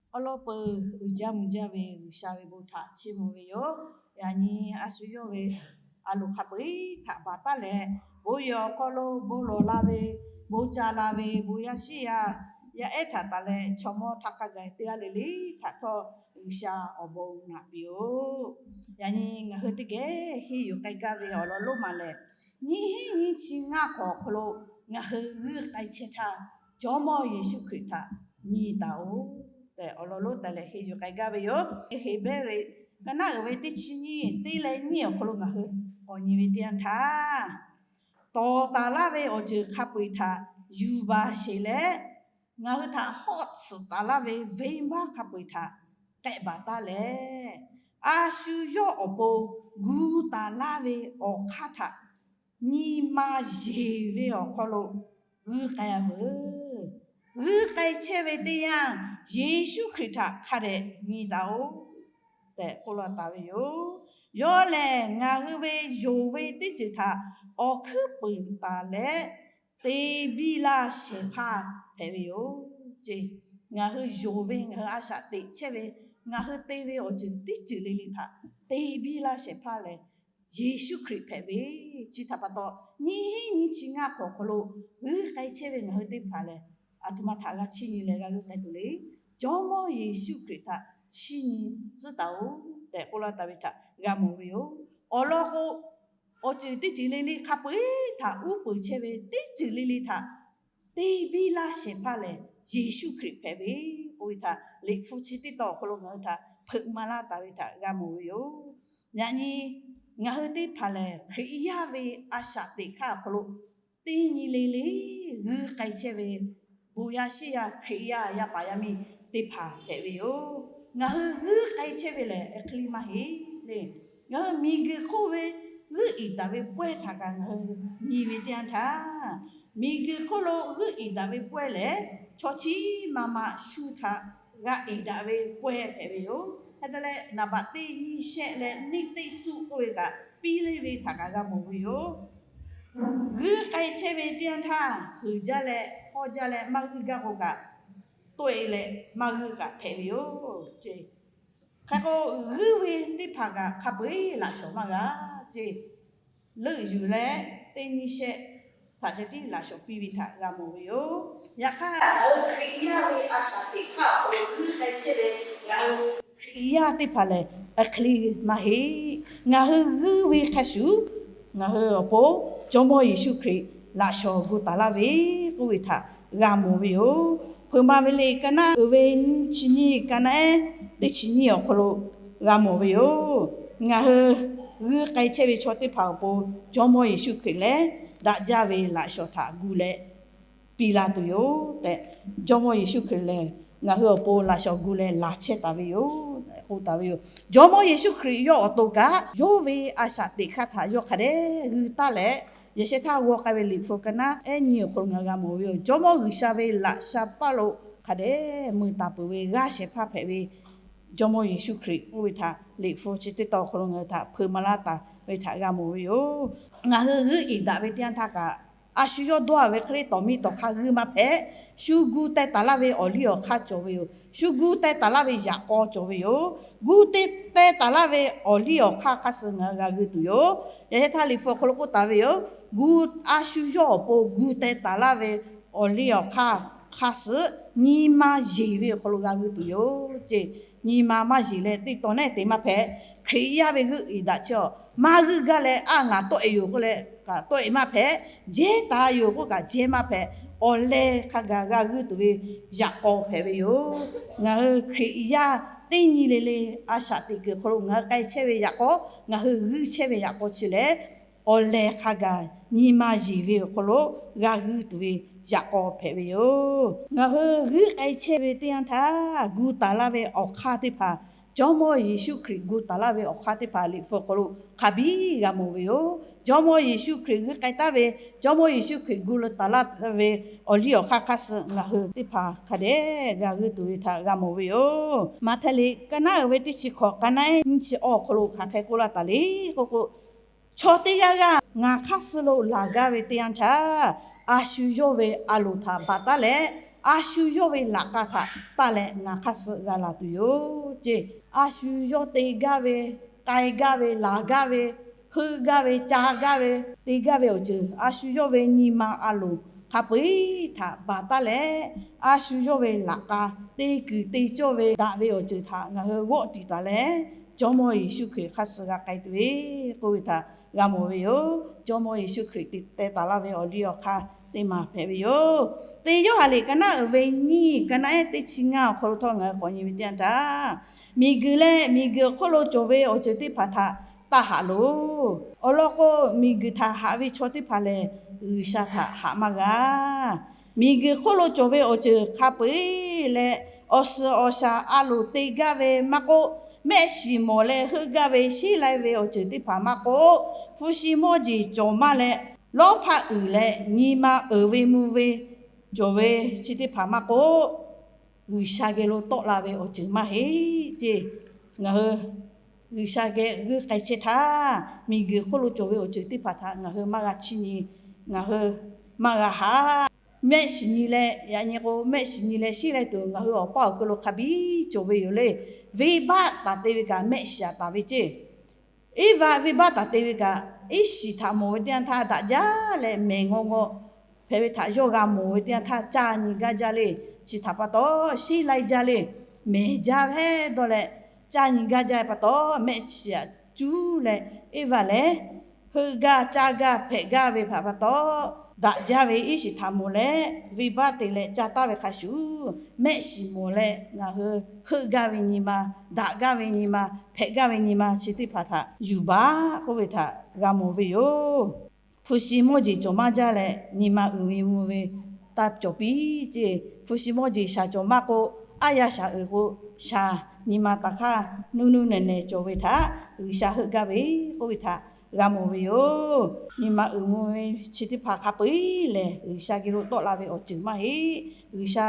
Awˬ lawn peuˬ uiˍ jaˇ mvuh jaˇ ve G'uiˬsha ve bon htaꞈ chiˇ mvuh ve yoˬ. Yaꞈ nyi a shu yawˇ ve a loˍ hk'a peu-eˬ htaꞈ baˬ taˉ leh, bon yehˬ awˬ hk'aw lo bon lawˬ la ve, bon ca la ve, bon yaˇ shiˉ yaˇ, yaˇ ehˉ htaꞈ taˍ leh chaw mawˇ htaˇ hk'a gaˬ teˇ g'aˇ le le htaꞈ htawˇ G'uiˬsha awˬ bon naꞈ piˇ-oˆ. Yaꞈ nyi ngaˬ hui teˇ geh henˇ yuˬ k'ai gaˇ ve awˬ lawn lonˉ ma lehˬ, nyiˇ hinˉ nyiˇ chi ngaˇ hk'awꞈ awˬ hk'aw lo ngaˬ hui g'uiˇ k'ai chehˇ htaˇ, Jawˇmawˇ Yeˍsuˆ Hkriꞈ htaꞈ nyi taˍ-oꞈ tehꞈ awˬ lawn lonˉ taˍ leh henˇ yuˬ k'ai gaˇ ve yoˬ. Heˍbrehˇ liꞈ ka naˉ uiˍ ve teˇ chi nyiˇ teˇ leh nyiˇ awˬ hk'aw lo ngaˬ hui k'awꞈ nyi ve teˇ yanˇ htaˇ, tawˍ taˍ laˇ ve awˬ ceuˬ hk'a peu-eˬ htaꞈ yuˬ baˬ sheˍ leh, ngaˬ hui htaꞈ hawˉ tsuhꞈ taˍ laˇ ve venˇbaˆ hk'a peu-eˬ htaꞈ k'ehˆ baˬ taˉ leh, a shu yawˇ awˬ pon gu taˍ laˇ ve awˬ hk'aˇ htaꞈ nyi ma yeˬ ve awˬ hk'aw lo g'uiˇ k'ai-a veuˬ. G'uiˇ k'ai chehˇ ve teˇ yanˇ, Yeˍsuˆ Hkriꞈ htaꞈ hk'a dehꞈ nyi taˍ-oꞈ tehꞈ k'oˆ laˇ taˍ ve yoˬ. Yawˇ lehˬ, ngaˬ hui ve yonˍ ve teˇ ceuˬ htaꞈ awˬ hkuiˉ puiˍ taˍ leh te biˇ laˇ shehˍ hpaˇ hpehꞈ ve yoˬ ce. Ngaˬ hui yonˍ ve, ngaˬ hui a shaꞈ teꞈ chehˇ ve, ngaˬ hui te ve awˬ ceuˬ teˇ ceuˬ le le htaꞈ te biˇ laˇ shehˍ hpaˇ lehˬ, Yeˍsuˆ Hkriꞈ hpehꞈ ve. Chi htaꞈ pa taw, nyiˇ hinˉ nyiˇ chi ngaˇ hk'awꞈ awˬ hk'aw lo g'uiˇ k'ai chehˇ ve ngaˬ hui teˇ hpaˍ lehˬ, aˬ htoꞈ ma htaꞈ g'a chiˇ nyi leh g'a g'uiˇ k'ai tuˬ le. Jawˇmawˇ Yeˍsuˆ Hkriꞈ htaꞈ chiˇ nyi tcuhˉ taˍ-oꞈ tehꞈ k'oˆ laˇ taˍ ve htaꞈ g'a mawˬ ve yoˬ. Awˬ lawn k'o, awˬ ceuˬ teˇ ceuˬ le le hk'a peu-eˬ htaꞈ uˉ peunˍ chehˇ ve teˇ ceuˬ le le htaꞈ te biˇ laˇ shehˍ hpaˇ lehˬ, Yeˍsuˆ Hkriꞈ hpehꞈ ve k'oˆ ve htaꞈ Liꞈ hpu chi teˇ tawn awˬ hk'aw lo ngaˬ hui htaꞈ hpeuꞈ maˍ laˇ taˍ ve htaꞈ g'a mawˬ ve yoˬ. Yaꞈ nyi ngaˬ hui teˇ hpaˍ lehˬ, Hkriꞈ yaˇ ve a shaꞈ teꞈ hk'aˇ awˬ hk'aw lo teˇ nyi le le g'uiˇ k'ai chehˇ ve bon yaˇ shiˉ yaˇ, Hkriꞈ yaˇ yaˇ paˍ yaˇ miˇ teˇ hpaˍ hpehꞈ ve yoˬ. Ngaˬ hui g'uiˇ k'ai chehˇ ve lehˬ, hk'e le maˇ heˆ le. Ngaˬ hui miˬguiˬ hk'oˆ ve g'uiˇ iˍ daꞈ ve pawehˇ htaꞈ kaꞈ ngaˬ hui nyi ve teˇ yanˇ htaˇ, miˬguiˬ hk'oˆ lo g'uiˇ iˍ daꞈ ve pawehˇ lehˬ, chaw chiˉ ma ma shu htaꞈ g'a iˍ daꞈ ve pawehˇ hpehꞈ ve yoˬ. Hk'e te leh, naˍ baꞈ teˇ nyiˇ shehˆ leh neˇ teˇ suˆ k'oˆ ve kaꞈ, piˇ leˇ ve htaꞈ kaꞈ g'a mawˬ ve yoˬ. G'uiˇ k'ai chehˇ ve teˇ yanˇ htaˇ, huiˍ jaˇ leh hawˇ jaˇ leh maˇ g'uiˇ gaˇ k'o kaꞈ, tawˆ-e leh maˇ g'uiˇ kaꞈ hpehꞈ ve yoˬ ce. Hk'e k'o, g'uiˇ ve teˇ hpaˍ kaꞈ hk'a peu-eˬ laꞈ shawˍ maˇ g'a ce. Leuˆ yuˬ leh teˇ nyiˇ shehˆ htaꞈ ceh tiˉ laꞈ shawˍ piˇ ve htaꞈ g'a mawˬ ve yoˬ. Yaꞈ hk'aˇ, ngaˬ hui Hkriꞈ yaˇ ve a shaꞈ teꞈ hk'aˇ awˬ hk'aw lo g'uiˇ k'ai chehˇ ve ngaˬ hui Hkriꞈ yaˇ teˇ hpaˍ lehˬ, a hk'e le maˇ heˆ. Ngaˬ hui g'uiˇ ve hk'a shuˍ, ngaˬ hui awˬ pon Jawˇmawˇ Yeˍsuˆ Hkriꞈ laꞈ shawˍ gu taˍ laˇ ve k'oˆ ve htaꞈ g'a mawˬ ve yoˬ. Hpeuꞈ maˍ ve liꞈ ka naˉ uiˍ ve nyiˇ chi nyiˇ, ka naˉ ehˉ teˇ chi nyiˇ awˬ hk'aw lo g'a mawˬ ve yoˬ. Ngaˬ hui g'uiˇ k'ai chehˇ ve chaw teˇ hpaˍ awˬ pon Jawˇmawˇ Yeˍsuˆ Hkriꞈ lehˬ, daꞈ jaˇ ve laꞈ shawˍ htaꞈ gu leh piˇ laˇ tuˬ yoˬ tehꞈ, Jawˇmawˇ Yeˍsuˆ Hkriꞈ lehˬ, ngaˬ hui awˬ pon laꞈ shawˍ gu leh laˬ chehˇ taˍ ve yoˬ tehꞈ k'oˆ taˍ ve yoˬ. Jawˇmawˇ Yeˍsuˆ Hkriꞈ yawˇ awˬ to kaꞈ yawˇ ve a shaꞈ teꞈ hk'aˇ htaꞈ yawˇ hk'a dehꞈ g'uiˇ taˉ leh, yaꞈ sheh htaˇ g'aw k'ai ve Liꞈ hpu ka naˉ ehˉ nyiˇ awˬ hk'aw lo ngaˬ g'a mawˬ ve yoˬ. Jawˇmawˇ G'uiˬsha ve laꞈ sha paˇ lo hk'a dehꞈ mui taˍ peuˬ ve g'aˇ shehˍ hpaˇ hpehꞈ ve Jawˇmawˇ Yeˍsuˆ Hkriꞈ k'oˆ ve htaꞈ Liꞈ hpu chi teˇ tawn awˬ hk'aw lo ngaˬ hui htaꞈ hpeuꞈ maˍ laˇ taˍ ve htaꞈ g'a mawˬ ve yoˬ. Ngaˬ hui g'uiˇ iˍ daꞈ ve teˇ yanˇ htaˇ kaꞈ, a shu yawˇ dawˇ-a ve hk'e le tawˍ miˇ tawˍ hk'aˇ g'uiˇ maˇ hpehꞈ. Shu gu teh taˍ laˇ ve awˬ liˇ awˬ hk'aˇ cawˬ ve yoˬ. Shu gu teh taˍ laˇ ve yaꞈ k'aw cawˬ ve yoˬ. Gu teh, teh taˍ laˇ ve awˬ liˇ awˬ hk'aˇ hk'aˇ suh ngaˬ hui g'a g'uiˇ tuˬ yoˬ. Yaꞈ sheh htaˇ Liꞈ hpu awˬ hk'aw lo k'oˆ taˍ ve yoˬ. Gu, a shu yawˇ awˬ pon gu teh taˍ laˇ ve awˬ liˇ awˬ hk'aˇ hk'aˇ suh nyi ma yeˬ ve awˬ hk'aw lo g'a g'uiˇ tuˬ yoˬ ce. Nyi ma maˇ yeˬ leh teˇ tawn neˉ te maˇ hpehꞈ. Hkriꞈ yaˇ ve g'uiˇ iˍ daꞈ chehˇ-aˬ. Maˇ g'uiˇ gaˇ leh, a, ngaˬ tawˆ-e yoˬ k'oˆ leh kaꞈ tawˆ-e maˇ hpehꞈ. Jehˇ taˍ yoˬ k'oˆ kaꞈ jehˇ maˇ hpehꞈ. Awˬ leh hk'a gaˬ g'a g'uiˇ tuˬ ve yaꞈ k'aw hpehꞈ ve yoˬ. Ngaˬ hui Hkriꞈ yaˇ teˇ nyi le le a shaꞈ teꞈ kuiˬ awˬ hk'aw lo ngaˬ hui k'ai chehˇ ve yaꞈ k'aw, ngaˬ hui g'uiˇ chehˇ ve yaꞈ k'aw chi lehˬ, awˬ leh hk'a gaˬ nyi ma yeˬ ve awˬ hk'aw lo g'a g'uiˇ tuˬ ve yaꞈ k'aw hpehꞈ ve yoˬ. Ngaˬ hui g'uiˇ k'ai chehˇ ve teˇ yanˇ htaˇ, gu taˍ laˇ ve awˬ hk'aˇ teˇ hpaˍ, Jawˇmawˇ Yeˍsuˆ Hkriꞈ gu taˍ laˇ ve awˬ hk'aˇ teˇ hpaˍ Liꞈ hpu awˬ hk'aw lo hk'a biˇ g'a mawˬ ve yoˬ. Jawˇmawˇ Yeˍsuˆ Hkriꞈ g'uiˇ k'ai taˉ ve, Jawˇmawˇ Yeˍsuˆ Hkriꞈ gu leh taˍ laˇ ve awˬ liˇ awˬ hk'aˇ hk'aˇ suh ngaˬ hui teˇ hpaˍ hk'a dehꞈ g'a g'uiˇ tuˬ ve htaꞈ g'a mawˬ ve yoˬ. Maꞈhtehˍ liꞈ ka naˉ uiˍ ve teˇ chi hkawꞈ, ka naˉ ehˉ nyiˇ chi awˬ hk'aw lo hk'aˬ hk'e k'oˆ laˇ taˍ le k'oˆ k'o, chaw teˇ g'aˇ g'aˇ ngaˬ hk'aˇ suh lo laˬ gaˇ ve teˇ yanˇ htaˇ, a shu yawˇ ve a loˍ htaꞈ baˬ taˉ leh, a shu yawˇ ve laꞈ k'a htaꞈ taˇ leh ngaˬ hk'aˇ suh g'a laˬ tuˬ yoˬ ceˇ. A shu yawˇ te gaˇ ve, k'ai gaˇ ve, laˬ gaˇ ve, heuˆ gaˇ ve, ca gaˇ ve, te gaˇ ve awˬ ceuˬ a shu yawˇ ve nyi ma a loˍ hk'a peu-eˬ htaꞈ baˬ taˉ leh, a shu yawˇ ve laꞈ k'a te kuiˬ te cawˇ ve daꞈ ve awˬ ceuˬ htaꞈ ngaˬ hui g'awˆ tiˍ taˍ leh, Jawˇmawˇ Yeˍsuˆ Hkriꞈ hk'aˇ suh g'a k'ai tuˬ ve k'oˆ ve htaꞈ g'a mawˬ ve yoˬ. Jawˇmawˇ Yeˍsuˆ Hkriꞈ te teh taˍ laˇ ve awˬ liˇ awˬ hk'aˇ teˇ maˬ hpehꞈ ve yoˬ. Teˇ Yoˇhanˬ liꞈ ka naˉ uiˍ ve nyiˇ, ka naˉ ehˉ teˇ chi ngaˇ awˬ hk'aw lo htawˇ ngaˬ hui k'awꞈ nyi ve teˇ yanˇ htaˇ, miˬguiˬ leh miˬguiˬ awˬ hk'oˆ lo cawˬ ve awˬ ceuˬ teˇ hpaˍ htaꞈ taˇ haꞈ loˬ. Awˬ lawn k'o, miˬguiˬ htaꞈ haꞈ ve chaw teˇ hpaˍ lehˬ, G'uiˬsha htaꞈ haꞈ maˇ g'a. Miˬguiˬ hk'oˆ lo cawˬ ve awˬ ceuˬ hk'a peu-eˬ leh, awˬ suhˍ awˬ shaˍ a loˍ te gaˇ ve maˇ k'oˆ, mehˆ shiˍ mawˬ leh heuˆ gaˇ ve sheˉ lai ve awˬ ceuˬ teˇ hpaˍ maˇ k'oˆ, hpu shi mawˇ jeˬ cawˬ maˇ leh, lawˉ hpaˆ uiˍ leh nyi ma uiˍ ve mvuh ve cawˬ ve chi teˇ hpaˍ maˇ k'oˆ, G'uiˬsha geh lo tawˆ la ve awˬ ceuˬ maˇ heˆ ceˇ. Ngaˬ hui G'uiˬsha geh g'uiˇ k'ai chehˇ htaˇ, miˬguiˬ hk'oˆ lo cawˬ ve awˬ ceuˬ teˇ hpaˍ htaꞈ ngaˬ hui maˇ g'a chiˇ nyi, ngaˬ hui maˇ g'a haꞈ. Mehˆ shiˍ nyi leh, yaꞈ nyi k'o, mehˆ shiˍ nyi leh sheˉ lai tuˬ ngaˬ hui awˬ paˇ awˬ hk'aw lo hk'a biˇ cawˬ ve yoˬ le. Venˇbaˆ taˍ te ve kaꞈ mehˆ shiˍ a taˍ ve ceˇ. Eˇvaˆ venˇbaˆ taˍ te ve kaꞈ, iˉ shiˍ htaꞈ mawˬ ve teˇ yanˇ htaˇ daꞈ jaˇ leh mehˬ ngaw ngaw hpehꞈ ve htaꞈ yawˇ g'a mawˬ ve teˇ yanˇ htaˇ caˇ nyi gaˇ jaˇ le. Chi htaꞈ pa taw, sheˉ lai jaˇ le. Mehˬ jaˇ hehˉ dawˇ leh caˇ nyi gaˇ jaˇ ve pa taw, mehˆ shiˍ aꞈ cuˉ leh, Eˇvaˆ lehˬ heuˆ gaˇ caˇ gaˇ hpehꞈ gaˇ ve htaꞈ pa taw, daꞈ jaˇ ve iˉ shiˍ htaꞈ mawˬ leh venˇbaˆ te leh ca taˍ ve hk'a shuˍ, mehˆ shiˍ mawˬ leh ngaˬ hui heuˆ gaˇ ve nyi ma, daꞈ gaˇ ve nyi ma, hpehꞈ gaˇ ve nyi ma chi teˇ hpaˍ htaꞈ yuˬ baˬ k'oˆ ve htaꞈ g'a mawˬ ve yoˬ. Hpu shi mawˇ jeˬ cawˬ maˇ jaˇ leh nyi ma uiˍ ve mvuh ve taˇ cawˬ piˇ ceˇ. Hpu shi mawˇ jeˬ shaˍ cawˬ maˇ k'oˆ, aˉ yaˇ shaˍ uiˍ k'o, shaˍ nyi ma taˍ hk'aˇ nuˇ nuˇ nehˬ nehˬ cawˬ ve htaꞈ G'uiˬsha heuˆ gaˇ ve k'oˆ ve htaꞈ g'a mawˬ ve yoˬ. Nyi ma uiˍ mvuh ve chi teˇ hpaˍ hk'a peu-eˬ lehˬ, G'uiˬsha geh lo tawˆ la ve awˬ ceuˬ maˇ heˆ. G'uiˬsha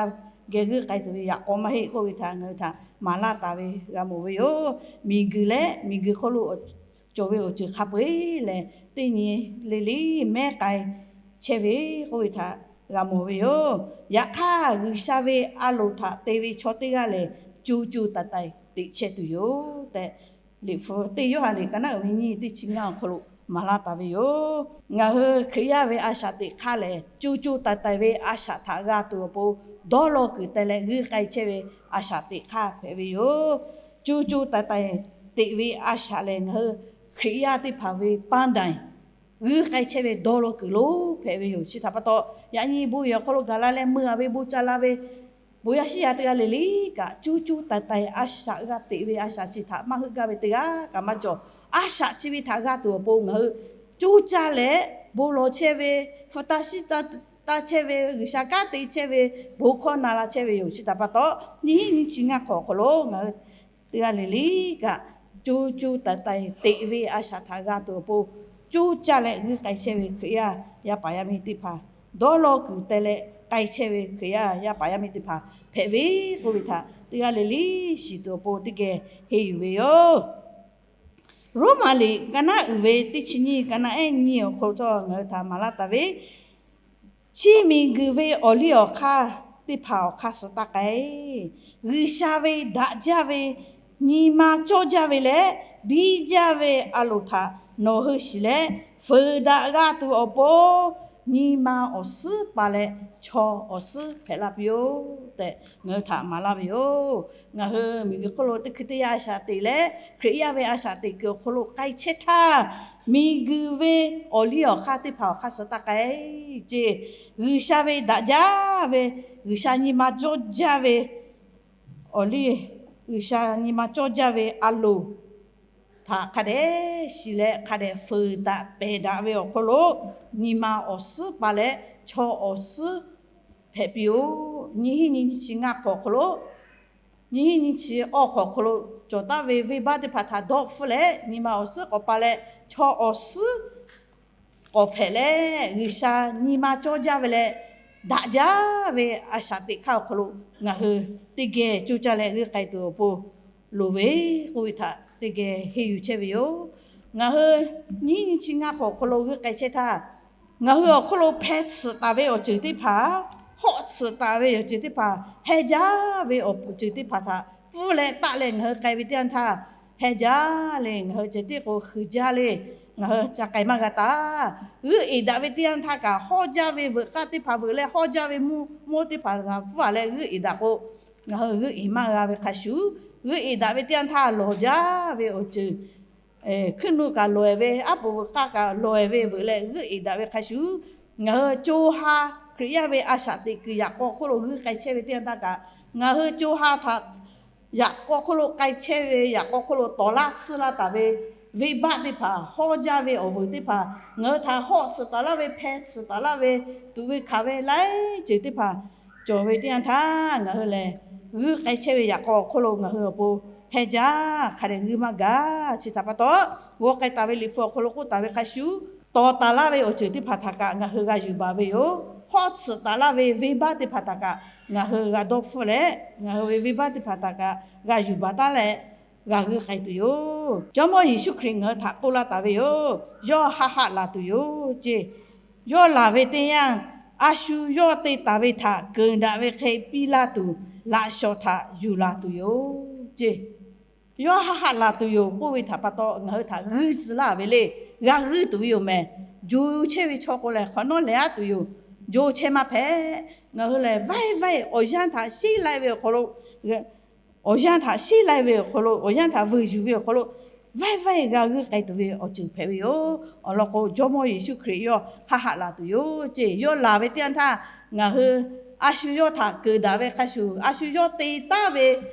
geh g'uiˇ k'ai tuˬ ve yaꞈ k'aw maˇ heˆ k'oˆ ve htaꞈ ngaˬ hui htaꞈ maˍ laˇ taˍ ve g'a mawˬ ve yoˬ. Miˬguiˬ leh miˬguiˬ hk'oˆ lo cawˬ ve awˬ ceuˬ hk'a peu-eˬ lehˬ, teˇ nyi le le mehˉ k'ai chehˇ ve k'oˆ ve htaꞈ g'a mawˬ ve yoˬ. Yaꞈ hk'aˇ, G'uiˬsha ve a loˍ htaꞈ te ve chaw teˇ g'aˇ lehˬ, co co taiˍ taiˍ teꞈ chehˇ tuˬ yoˬ tehꞈ, Liꞈ hpu teˇ Yoˇhanˬ liꞈ ka naˉ uiˍ ve nyiˇ teˇ chi ngaˇ awˬ hk'aw lo maˍ laˇ taˍ ve yoˬ. Ngaˬ hui Hkriꞈ yaˇ ve a shaꞈ teꞈ hk'aˇ lehˬ, co co taiˍ taiˍ ve a shaꞈ htaꞈ g'a tuˬ awˬ pon dawˇ law kuiˬ teh leh g'uiˇ k'ai chehˇ ve a shaꞈ teꞈ hk'aˇ hpehꞈ ve yoˬ. Co co taiˍ taiˍ teꞈ ve a shaꞈ lehˬ, ngaˬ hui Hkriꞈ yaˇ teˇ hpaˍ ve paˇ daiˍ g'uiˇ k'ai chehˇ ve dawˇ law kuiˬ lo hpehꞈ ve yoˬ. Chi htaꞈ pa taw, yaꞈ nyi bon yehˬ awˬ hk'aw lo gaˬ la leh meuˇ a ve bon ca la ve bon yaˇ shiˉ yaˇ teˇ g'aˇ le le kaꞈ, co co taiˍ taiˍ a shaꞈ g'a teꞈ ve a shaꞈ chi htaꞈ maˇ heuˆ gaˇ ve teˇ g'aˇ kaꞈ maˇ cawˬ. A shaꞈ chi ve htaꞈ g'a tuˬ awˬ pon ngaˬ hui co caˇ leh bon lawˬ chehˇ ve, hpu taˇ shiˉ taˇ chehˇ ve, G'uiˬsha kanˉ te chehˇ ve, bon hkawˇ na la chehˇ ve yoˬ. Chi htaꞈ pa taw, nyiˇ hinˉ nyiˇ chi ngaˇ hk'awꞈ awˬ hk'aw lo ngaˬ hui teˇ g'aˇ le le kaꞈ, co co taiˍ taiˍ teꞈ ve a shaꞈ htaꞈ g'a tuˬ awˬ pon, co caˇ leh g'uiˇ k'ai chehˇ ve Hkriꞈ yaˇ yaˇ paˍ yaˇ miˇ teˇ hpaˍ, dawˇ law kuiˬ teh leh k'ai chehˇ ve Hkriꞈ yaˇ yaˇ paˍ yaˇ miˇ teˇ hpaˍ hpehꞈ ve k'oˆ ve htaꞈ teˇ g'aˇ le le shiˍ tuˬ awˬ pon teˇ geh henˇ yuˬ ve yoˬ. Roˉmaꞈ liꞈ ka naˉ uiˍ ve teˇ chi nyiˇ, ka naˉ ehˉ nyiˇ awˬ hk'aw lo htawˇ ngaˬ hui htaꞈ maˍ laˇ taˍ ve, chi miˬguiˬ ve awˬ liˇ awˬ hk'aˇ teˇ hpaˍ awˬ hk'aˇ suh taˇ k'ai. G'uiˬsha ve daꞈ jaˇ ve, nyi ma cawˇ jaˇ ve leh biˇ jaˇ ve a loˍ htaꞈ nawˬ hui shiˍ leh, fuiˍ daꞈ g'a tuˬ awˬ pon nyi ma awˬ suhˉ pa leh chaw awˬ suhˉ hpehꞈ laˇ piˇ-oˆ tehꞈ ngaˬ hui htaꞈ maˍ laˇ ve yoˬ. Ngaˬ hui miˬguiˬ hk'oˆ lo teˇ hkui teˇ yanˇ a shaꞈ teꞈ leh, Hkriꞈ yaˇ ve a shaꞈ teꞈ kuiˬ awˬ hk'aw lo k'ai chehˇ htaˇ, miˬguiˬ ve awˬ liˇ awˬ hk'aˇ teˇ hpaˍ awˬ hk'aˇ suh taˇ k'ai ceˇ. G'uiˬsha ve daꞈ jaˇ ve, G'uiˬsha nyi ma cawˇ jaˇ ve awˬ liˇ, G'uiˬsha nyi ma cawˇ jaˇ ve a loˍ htaꞈ hk'a dehꞈ shiˍ leh hk'a dehꞈ fuiˍ daꞈ pehˬ daꞈ ve awˬ hk'aw lo, nyi ma awˬ suhˉ pa leh chaw awˬ suhˉ hpehꞈ piˇ-oˆ. Nyiˇ hinˉ nyiˇ chi ngaˇ hk'awꞈ hk'aw lo, nyiˇ hinˉ nyiˇ chi awˬ hk'awꞈ hk'aw lo cawˬ taˍ ve venˇbaˆ teˇ hpaˍ htaꞈ dawˆ hpfuhˆ leh, nyi ma awˬ suhˉ k'awꞈ pa leh chaw awˬ suhˉ k'awꞈ hpehꞈ leh, G'uiˬsha nyi ma cawˇ jaˇ ve leh daꞈ jaˇ ve a shaꞈ teꞈ hk'aˇ awˬ hk'aw lo ngaˬ hui teˇ geh co caˇ leh g'uiˇ k'ai tuˬ awˬ pon loˍ ve k'oˆ ve htaꞈ teˇ geh henˇ yuˬ chehˇ ve yoˬ. Ngaˬ hui nyiˇ hinˉ nyiˇ chi ngaˇ hk'awꞈ hk'aw lo g'uiˇ k'ai chehˇ htaˇ, ngaˬ hui awˬ hk'oˆ lo hpeh tsuhꞈ taˍ ve awˬ ceuˬ teˇ hpaˍ hawˆ tsuhꞈ taˍ ve awˬ ceuˬ teˇ hpaˍ, heh jaˇ ve awˬ ceuˬ teˇ hpaˍ htaꞈ pfuhˇ leh taˆ leh ngaˬ hui k'ai ve teˇ yanˇ htaˇ, heh jaˇ le, ngaˬ hui ceh tiˉ k'o heuˬ jaˇ le, ngaˬ hui ca k'ai maˇ g'a taˍ. G'euˆ eˍ daꞈ ve teˇ yanˇ htaˇ kaꞈ, hawˇ jaˇ ve veuꞈ k'aˇ teˇ hpaˍ veuꞈ leh hawˇ jaˇ ve mvuhˇ mawˇ teˇ hpaˍ htaꞈ pfuhˇ a leh g'euˆ eˍ daꞈ k'o, ngaˬ hui g'euˆ eˍ maˇ g'a ve hk'a shuˍ, g'euˆ eˍ daꞈ ve teˇ yanˇ htaˇ lawˬ jaˇ ve awˬ ceuˬ hkuiˉ nuˆ kaꞈ lawˬ eˍ ve, aˉ poꞈ veuꞈ k'aˇ kaꞈ lawˬ eˍ ve veuꞈ leh g'euˆ eˍ daꞈ ve hk'a shuˍ, ngaˬ hui co ha Hkriꞈ yaˇ ve a shaꞈ teꞈ kuiˬ yaꞈ k'aw hk'oˆ lo g'euˆ k'ai chehˇ ve teˇ yanˇ htaˇ kaꞈ, ngaˬ hui co ha htaꞈ yaꞈ k'aw hk'oˆ lo k'ai chehˇ ve, yaꞈ k'aw hk'oˆ lo tawˍ laˇ tsuhˇ laˇ taˍ ve venˇbaˆ teˇ hpaˍ, hawˇ jaˇ ve awˬ veuˬ teˇ hpaˍ, ngaˬ hui htaꞈ hawˆ tsuhꞈ taˍ laˇ ve, hpeh tsuhꞈ taˍ laˇ ve, tuꞈ ve hkanˍ ve laiˉ ceuˬ teˇ hpaˍ cawˬ ve teˇ yanˇ htaˇ, ngaˬ hui lehˬ g'euˆ k'ai chehˇ ve yaꞈ k'aw awˬ hk'oˆ lo ngaˬ hui awˬ pon heh jaˇ hk'a dehꞈ g'uiˇ maˇ gaˬ. Chi htaꞈ pa taw, g'aw k'ai taˍ ve Liꞈ hpu awˬ hk'aw lo k'oˆ taˍ ve hk'a shuˍ, tawˍ taˍ laˇ ve awˬ ceuˬ teˇ hpaˍ htaꞈ kaꞈ ngaˬ hui g'a yuˬ baˬ ve yoˬ. Hawˆ tsuhꞈ taˍ laˇ ve venˇbaˆ teˇ hpaˍ htaꞈ kaꞈ ngaˬ hui g'a dawˇ hpfuhˇ leh, ngaˬ hui ve venˇbaˆ teˇ hpaˍ htaꞈ kaꞈ g'a yuˬ baˬ taˉ leh g'a g'euˆ k'ai tuˬ yoˬ. Jawˇmawˇ Yeˍsuˆ Hkriꞈ ngaˬ hui htaꞈ k'oˆ laˇ taˍ ve yoˬ. Yawˇ haˆ haˆ laˬ tuˬ yoˬ ceˇ. Yawˇ laˬ ve teˇ yanˇ, a shu yawˇ te taˍ ve htaꞈ keunˍ daꞈ ve hk'e piˇ laˇ tuˬ, laꞈ shawnˍ htaꞈ yuˬ laˬ tuˬ yoˬ ceˇ. Yawˇ haˆ haˆ laˬ tuˬ yoˬ k'oˆ ve htaꞈ pa taw, ngaˬ hui htaꞈ g'uiˇ tcuh laˇ ve le. G'a g'uiˇ tuˬ ve yoˬ mehˬ. Jo chehˇ ve chaw k'o lehˬ, hk'awꞈ nawˉ lehˬ aˉ tuˬ yoˬ. Jo chehˇ maˇ hpehꞈ. Ngaˬ hui lehˬ, vaiˇ vaiˇ awˬ yanˇ htaꞈ sheˉ lai ve awˬ hk'aw lo, awˬ yanˇ htaꞈ sheˉ lai ve awˬ hk'aw lo, awˬ yanˇ htaꞈ vuiˬ yuˬ ve awˬ hk'aw lo, vaiˇ vaiˇ g'a g'euˆ k'ai tuˬ ve awˬ ceuˬ hpehꞈ ve yoˬ. Awˬ lawn k'o, Jawˇmawˇ Yeˍsuˆ Hkriꞈ yawˇ haˆ haˆ laˬ tuˬ yoˬ ceˇ. Yawˇ laˬ ve teˇ yanˇ htaˇ, ngaˬ hui a shu yawˇ htaꞈ keunˍ daꞈ ve hk'a shuˍ, a shu yawˇ te taˍ ve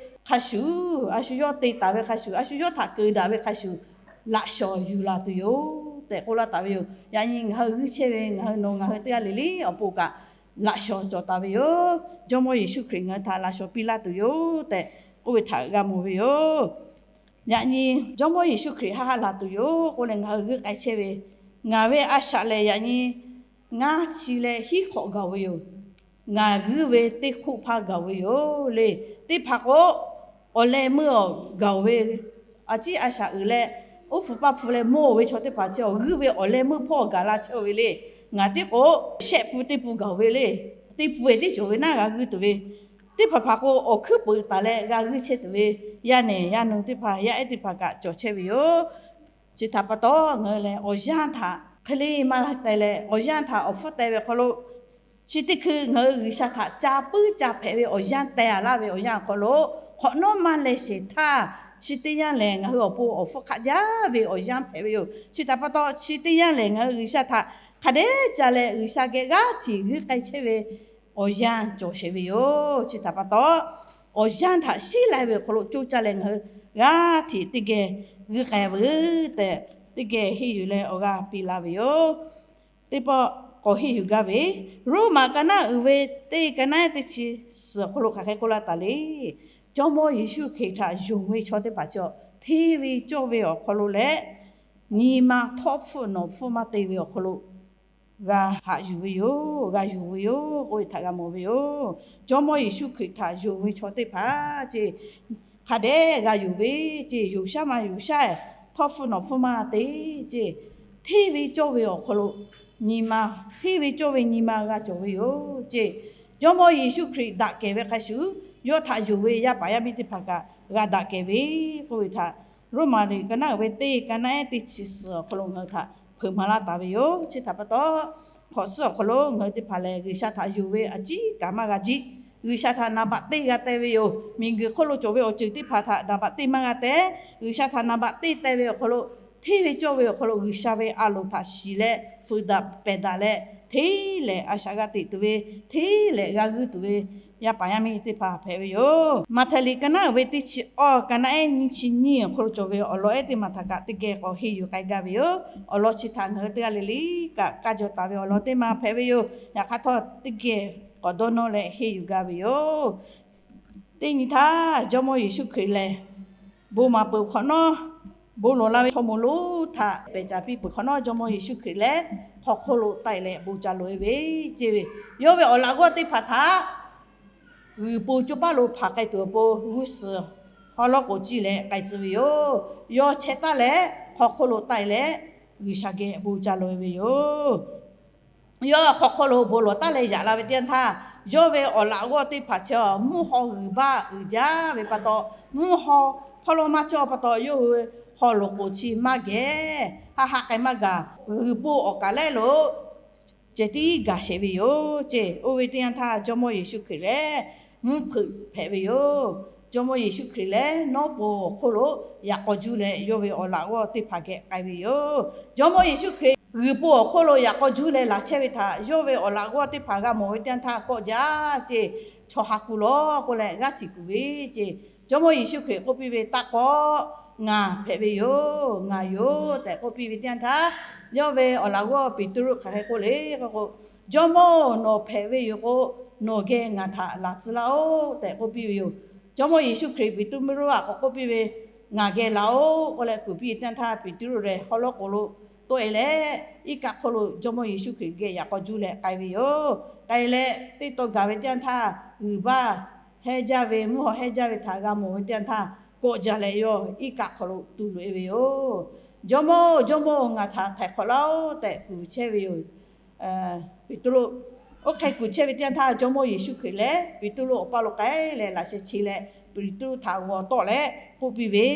hk'a shuˍ, a shu yawˇ te taˍ ve hk'a shuˍ, a shu yawˇ htaꞈ keunˍ daꞈ ve hk'a shuˍ, laꞈ shawnˍ yuˬ laˬ tuˬ yoˬ tehꞈ k'oˆ laˇ taˍ ve yoˬ. Yaꞈ nyi ngaˬ hui g'uiˇ chehˇ ve, ngaˬ hui nawˬ ngaˬ hui teˇ g'aˇ le le awˬ pon kaꞈ, laꞈ shawnˍ cawˬ taˍ ve yoˬ. Jawˇmawˇ Yeˍsuˆ Hkriꞈ ngaˬ hui htaꞈ laꞈ shawnˍ piˇ laˇ tuˬ yoˬ tehꞈ k'oˆ ve htaꞈ g'a mawˬ ve yoˬ. Yaꞈ nyi Jawˇmawˇ Yeˍsuˆ Hkriꞈ haˆ haˆ laˬ tuˬ yoˬ k'oˆ leh ngaˬ hui g'euˆ k'ai chehˇ ve, ngaˬ ve a shaꞈ lehˬ yaꞈ nyi ngaˇ chi leh hiˉ hk'awꞈ gaˬ ve yoˬ. Ngaˬ g'uiˇ ve teˇ hk'oˆ hpaˇ gaˬ ve yoˬ le. Teˇ hpaˍ k'o, awˬ leh meuˇ awˬ gaˬ ve, a ciˉ a shaꞈ uiˍ leh, oˉ hpu paˇ hpu leh mawˇ ve chaw teˇ hpaˍ chi awˬ g'uiˇ ve awˬ leh meuˇ hpawˇ gaˬ la chehˇ ve le. Ngaˬ tiˉ k'o, shehˆ pun teˇ pun gaˬ ve le. Teˇ pun ehˉ teˇ cawˬ ve naˉ g'a g'uiˇ tuˬ ve, teˇ hpaˍ hpaˍ k'o, awˬ hkuiˉ peuˍ taˍ leh g'a g'uiˇ chehˇ tuˬ ve, yaˇ nehˬ yaˇ nu teˇ hpaˍ, yaˇ ehˉ teˇ hpaˍ kaꞈ cawˬ chehˇ ve yoˬ. Chi htaꞈ pa taw, ngaˬ hui lehˬ awˬ yanˇ htaꞈ hk'e le maˇ teh leh, awˬ yanˇ htaꞈ awˬ hpfuhˇ teh ve hk'aw lo, chi teˇ hkui ngaˬ hui G'uiˬsha htaꞈ ca puiˉ ca hpehꞈ ve awˬ yanˇ teh a laˇ ve awˬ yanˇ awˬ hk'aw lo, hk'awꞈ nawˉ maˇ leh sheˍ htaˇ, chi teˇ yanˇ lehˬ ngaˬ hui awˬ pon awˬ hpfuhˇ hk'aˆ jaˇ ve awˬ yanˇ hpehꞈ ve yoˬ. Chi htaꞈ pa taw, chi teˇ yanˇ lehˬ ngaˬ hui G'uiˬsha htaꞈ hk'a dehꞈ ca leh G'uiˬsha geh g'aˇ hteꞈ g'uiˇ k'ai chehˇ ve awˬ yanˇ cawˬ sheˍ ve yoˬ. Chi htaꞈ pa taw, awˬ yanˇ htaꞈ sheˉ lai ve awˬ hk'aw lo coˇ caˇ leh ngaˬ hui g'aˇ hteꞈ teˇ geh g'uiˇ k'ai veuˬ tehꞈ, teˇ geh henˇ yuˬ leh awˬ g'aˇ piˇ laˇ ve yoˬ. Teˇ pawˆ k'awꞈ henˇ yuˬ gaˇ ve, Roˉmaꞈ ka naˉ uiˍ ve teˇ ka naˉ ehˉ teˇ chi suhˍ awˬ hk'aw lo hk'aˬ hk'e k'oˆ laˇ taˍ le. Jawˇmawˇ Yeˍsuˆ Hkriꞈ htaꞈ yonˍ ve chaw teˇ hpaˍ chi hteˇ ve cawˇ ve awˬ hk'aw lo leh, nyi ma htawˇ hpfuhˆ nawˬ hpfuhˆ maˇ te ve awˬ hk'aw lo g'a haꞈ yuˬ ve yoˬ, g'a yonˍ ve yoˬ k'oˆ ve htaꞈ g'a mawˬ ve yoˬ. Jawˇmawˇ Yeˍsuˆ Hkriꞈ htaꞈ yonˍ ve chaw teˇ hpaˍ ceˇ, hk'a dehꞈ g'a yonˍ ve ceˇ, yonˍ shaˉ ma yonˍ shaˉ, htawˇ hpfuhˆ nawˬ hpfuhˆ maˇ te ceˇ, hteˇ ve cawˇ ve awˬ hk'aw lo nyi ma, hteˇ ve cawˇ ve nyi ma g'a cawˬ ve yoˬ ceˇ. Jawˇmawˇ Yeˍsuˆ Hkriꞈ daꞈ kehˬ ve hk'a shuˍ, yawˇ htaꞈ yonˍ ve yaˇ paˍ yaˇ miˇ teˇ hpaˍ kaꞈ g'a daꞈ kehˬ ve k'oˆ ve htaꞈ Roˉmaꞈ liꞈ ka naˉ uiˍ ve teˇ ka naˉ ehˉ teˇ chi suhˍ awˬ hk'aw lo ngaˬ hui htaꞈ hpeuꞈ maˍ laˇ taˍ ve yoˬ. Chi htaꞈ pa taw, hk'awꞈ suhˉ awˬ hk'aw lo ngaˬ hui teˇ hpaˍ lehˬ, G'uiˬsha htaꞈ yonˍ ve a ciˉ kaꞈ maˇ g'a jiˆ. G'uiˬsha htaꞈ naˍ baꞈ teˇ g'a teh ve yoˬ. Miˬguiˬ hk'oˆ lo cawˬ ve awˬ ceuˬ teˇ hpaˍ htaꞈ naˍ baꞈ teˇ maˇ g'a teh. G'uiˬsha htaꞈ naˍ baꞈ teˇ teh ve awˬ hk'aw lo, hteˇ ve cawˇ ve awˬ hk'aw lo G'uiˬsha ve a loˍ htaꞈ shiˍ leh fuiˍ daꞈ pehˬ daꞈ leh, hteˇ lehˬ a shaꞈ g'a teꞈ tuˬ ve, hteˇ lehˬ g'a g'uiˇ tuˬ ve yaˇ paˍ yaˇ miˇ teˇ hpaˍ hpehꞈ ve yoˬ. Maꞈhtehˍ liꞈ ka naˉ uiˍ ve teˇ chi awˇ ka naˉ ehˉ nyiˇ chi nyiˇ awˬ hk'aw lo cawˬ ve awˬ lawn ehˉ teˇ maˬ htaꞈ kaꞈ teˇ geh k'awꞈ henˇ yuˬ k'ai gaˇ ve yoˬ. Awˬ lawn chi htaꞈ ngaˬ hui teˇ g'aˇ le le kaꞈ kaˇ jaw taˍ ve awˬ lawn teˇ maˬ hpehꞈ ve yoˬ. Yaꞈ hk'aˇ htawˇ, teˇ geh k'awꞈ dawˇ nawˇ leh henˇ yuˬ gaˇ ve yoˬ. Teˇ nyi htaˇ, Jawˇmawˇ Yeˍsuˆ Hkriꞈ lehˬ, bon maˍ peuˬ hk'awꞈ nawˉ, bon lawˬ la ve chaw moˍ lonˉ htaꞈ pehˬ caˍ piˇ peuˬ hk'awꞈ nawˉ, Jawˇmawˇ Yeˍsuˆ Hkriꞈ lehˬ hk'aw hk'oˆ lo taˆ e leh bon ca loꞈ e ve ceˇ ve, yawˇ ve awˬ laꞈ g'awˇ teˇ hpaˍ htaꞈ g'uiˬ po coˇ paˇ lo hpaˍ k'ai tuˬ awˬ pon g'uˇ suhˍ haw lawˉ k'oˍ ciˇ leh k'ai tcuh ve yoˬ. Yawˇ chehˇ taˍ leh hk'aw hk'oˆ lo taˆ e leh G'uiˬsha geh bon ca loꞈ e ve yoˬ. Yawˇ hk'aw hk'oˆ lo bon lawˬ taˍ leh yaꞈ la ve teˇ yanˇ htaˇ, Yawˇ ve awˬ laꞈ g'awˇ teˇ hpaˍ chi mvuhˇ haw g'uiˬ baˇ uiˍ jaˇ ve pa taw, mvuhˇ haw hpawˇ lawˇ maˇ cawˇ pa taw, yawˇ hui haw loꞈ k'oˍ chi maˇ geh, haˆ haˆ k'ai maˇ gaˬ, g'uiˬ po awˬ kaˍ lehˉ lo ceh tiˉ gaˬ sheˍ ve yoˬ ceˇ. Oˇ ve teˇ yanˇ htaˇ Jawˇmawˇ Yeˍsuˆ Hkriꞈ lehˬ mvuhˇ hpeuꞈ hpehꞈ ve yoˬ. Jawˇmawˇ Yeˍsuˆ Hkriꞈ lehˬ nawˉ po awˬ hk'oˆ lo yaꞈ k'aw juˇ leh yawˇ ve awˬ laꞈ g'awˇ teˇ hpaˍ geh k'ai ve yoˬ. Jawˇmawˇ Yeˍsuˆ Hkriꞈ g'uiˬ po awˬ hk'oˆ lo yaꞈ k'aw juˇ leh laˬ chehˇ ve htaꞈ yawˇ ve awˬ laꞈ g'awˇ teˇ hpaˍ g'a mawˬ ve teˇ yanˇ htaˇ, kawˆ jaˇ ceˇ, chaw ha kuˬ lawˬ k'oˆ leh g'aˇ htiꞈ kuˬ ve ceˇ. Jawˇmawˇ Yeˍsuˆ Hkriꞈ k'oˆ piˇ ve, Taˇ kawˆ, ngaˬ hpehꞈ ve yoˬ, ngaˬ yoˬ tehꞈ k'oˆ piˇ ve teˇ yanˇ htaˇ, yawˇ ve awˬ laꞈ g'awˇ Peˍtruˆ hk'aˬ hk'e k'oˆ le k'o k'o, Jawˇmawˇ-oˬ, nawˬ hpehꞈ ve yoˬ k'o, nawˬ geh ngaˬ htaꞈ laˬ tcuh laˇ-oˆ tehꞈ k'oˆ piˇ ve yoˬ. Jawˇmawˇ Yeˍsuˆ Hkriꞈ Peˍtruˆ aꞈ k'awꞈ k'oˆ piˇ ve, Ngaˬ geh laˬ-oˆ k'oˆ leh kuˬ piˇ ve teˇ yanˇ htaˇ, Peˍtruˆ lehˬ haw lawˉ k'oˍ lo toˆ e leh, iˉ kaˆ hk'oˆ lo Jawˇmawˇ Yeˍsuˆ Hkriꞈ geh yaꞈ k'aw juˇ leh k'ai ve yoˬ. K'ai leh teˇ taw gaˬ ve teˇ yanˇ htaˇ, g'uiˬ baˇ hehˉ jaˇ ve, mvuhˇ haw hehˉ jaˇ ve htaꞈ g'a mawˬ ve teˇ yanˇ htaˇ, kawˆ jaˇ leh yawˇ iˉ kaˆ hk'aw lo tu loꞈ e ve yoˬ. Jawˇmawˇ-oˬ, Jawˇmawˇ-oˬ, ngaˬ htaꞈ htaiˍ hk'awꞈ laˇ-oˆ tehꞈ kuˬ chehˇ ve yoˬ. Peˍtruˆ oˇ hk'e kuˬ chehˇ ve teˇ yanˇ htaˇ, Jawˇmawˇ Yeˍsuˆ Hkriꞈ lehˬ Peˍtruˆ awˬ paˇ lo k'ai leh laꞈ sheh che leh, Peˍtruˆ htaꞈ g'awˬ tawˆ leh k'oˆ piˇ ve,